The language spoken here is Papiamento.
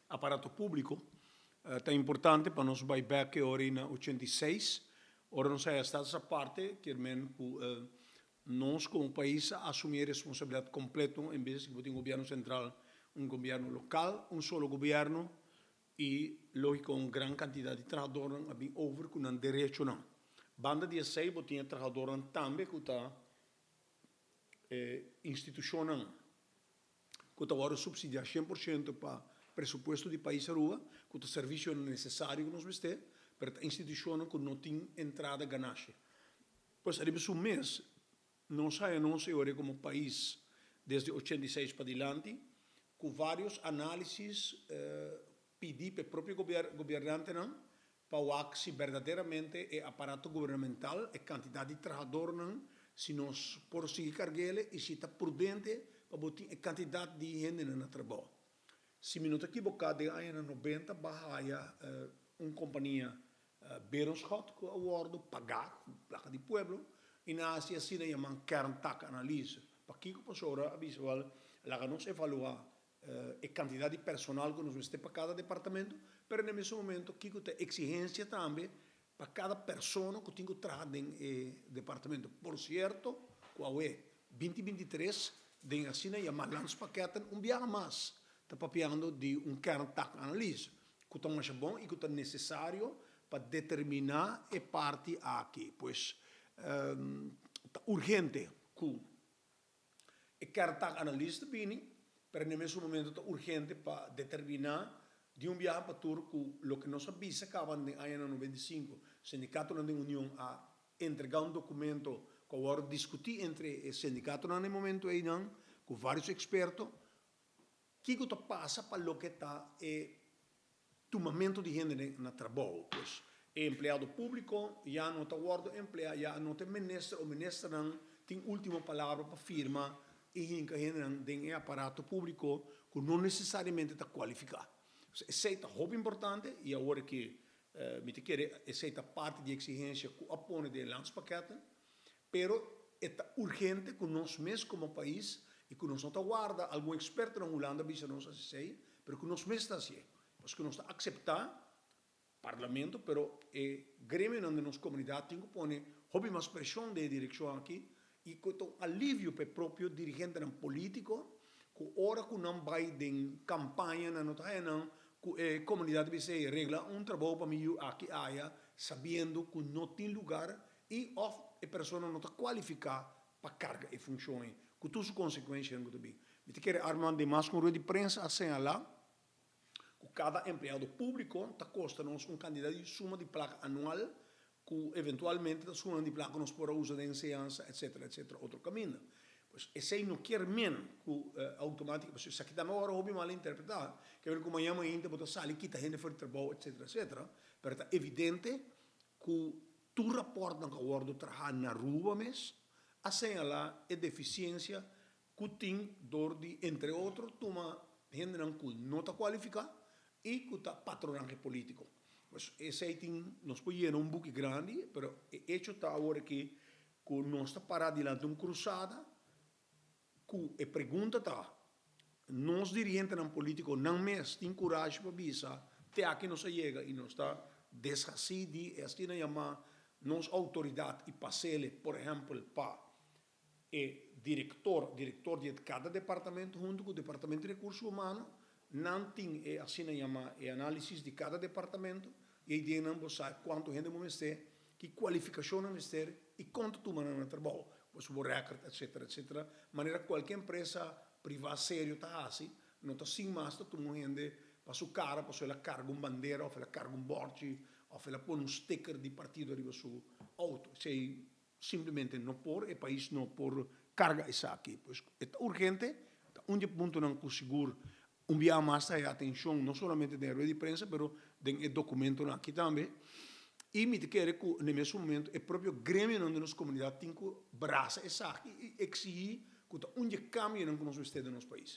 Aparato públiko. Ta importante pa nos bai bèk e ora na 86, ora nos haya Status Aparte, kier men ku nos komo pais a asumí e responsabilidat kompleto en bes di ku bo tin gobièrnu sentral, un gobièrnu lokal, un solo gobièrnu i lógiko un gran kantidat di trahadornan a bin over ku nan derechonan. Banda di esei bo tin e trahadornan tambe ku ta e institushonnan ku ta wòrdu supsidiá 100% pa presupuesto di pais Aruba, ku ta servisionan nesesario ku nos mester, pero ta institushonnan ku no tin entrada ganashi. Pues ariba su mes nos haya nos e ora komo pais desde 86 padilanti ku vários análisis pidi pa e propio gobiernantenan pa wak si berdaderamente e aparato gubernamental, e kantidat di trahadornan, si nos por sigui karg'ele i si ta prudente pa bo tin e kantidat di hendenan na trabou. Si mi no ta kiboká den añanan 90 ba haya un kompania Berenschot ku a wòrdu pagá ku plaka di pueblo i nan a hasi asina yaman kerntaakanalyse. Pakiko? Pasobra a bisa wèl laga nos evaluá e kantidat di personal ku nos mester pa kada departamento, pero na e mesun momento kiko ta e eksigensia tambe pa kada persona ku tin ku traha den e departamento. Por sierto ku awe 2023 den asina yamá landspakketten un biaha mas ta papiando di un kerntaakanalyse ku ta masha bon i ku ta nesesario pa determiná e parti aki. Pues ta urgente ku e kerntaakanalyse ta bini, pero na e mesun momento ta urgente pa determiná di un biaha pa tur ku loke nos a bisa kaba den añanan 95, sindikatonan den Union a entregá un dokumento ku a wòrdu diskutí entre e sindikatonan na e momento einan ku vários eksperto. Kiko ta pasa pa loke ta e tumamentu di hende na trabou? Pues e empleado públiko ya no ta wòrdu empleá, ya no ta e minister o ministernan tin último palabra pa firma i hinka hendenan den e aparato públiko ku no nesesariamente ta kualifiká. Esei ta hopi importante i awor ki mi ta kere esei ta parti di eksigensia ku a pone den e landspakketten. Pero e ta urgente ku nos mes komo pais i ku nos no ta warda algun ekspertonan Hulanda bisa nos hasi esei, pero ku nos mes ta hasié. Paske nos ta akseptá Parlamento, pero e gremionan den nos komunidat tin ku pone hopi mas preshon den e direkshon aki i ku ta un alivio pa e propio dirigentenan polítiko ku ora ku nan bai den kampaña nan no ta haña nan ku e komunidat ta bisa ei regla un trabou pa mi yu aki aya sabiendo ku no tin lugar i òf e persona no ta kualifiká pa karga e funshon ei, ku tur su konsekuenshanan ku ta bin. Mi ta kere Armand demas ku un rueda di prensa a señalá ku kada empleado públiko ta kosta nos un kantidat di suma di plaka anual ku eventualmente ta sumanan di plaka ku nos por a usa den enseñansa etcetera etcetera otro kaminda. Pues esei no kier men ku outomátika pasobra esaki tambe ora hopi mal interpretá, ke ber ku mañana mainta bo ta sali kita hende for di trabou etcetera etcetera, pero ta evidente ku tur rapòrtnan ku a wòrdu trahá na Aruba mes a señalá e defisiensia ku tin dor di entre otro tuma hendenan ku no ta kualifiká i ku ta patronahe polítiko. Pues esei tin, nos por yena un buki grandi, pero e echo ta awor aki ku nos ta pará dilanti un krusada ku e pregunta ta, nos dirigentenan polítiko nan mes tin kurashi pa bisa te aki nos a yega i nos ta deshasí di e asina yamá nos outoridat i pas'ele, por ehèmpel, pa e direktor, direktor di kada departamento huntu ku departamento di rekurso humano, nan tin e asina yamá e análisis di kada departamento i ei den nan bo sa kuantu hende bo mester, ki kualifikashon nan mester i kon ta tuma nan na trabou, bo su bo rèkòrt etsetera etsetera, manera kualke empresa privá serio ta hasi, no ta sin mas ta tuma un hende pa su kara pasobra el a karga un bandera òf el a karga un bòrchi òf el a pone un sticker di partido riba su outo. Esei simplemente no por, e pais no por karga esaki. Pues e ta urgente, ta un di e puntonan ku sigur un biaha mas ta haya atenshon no solamente den e rueda di prensa pero den e dokumentonan aki tambe. I mi ta kere ku na e mesun momento e propio gremionan di nos komunidat tin ku brasa esaki i eksihí ku ta un di e kambionan ku nos mester den nos pais.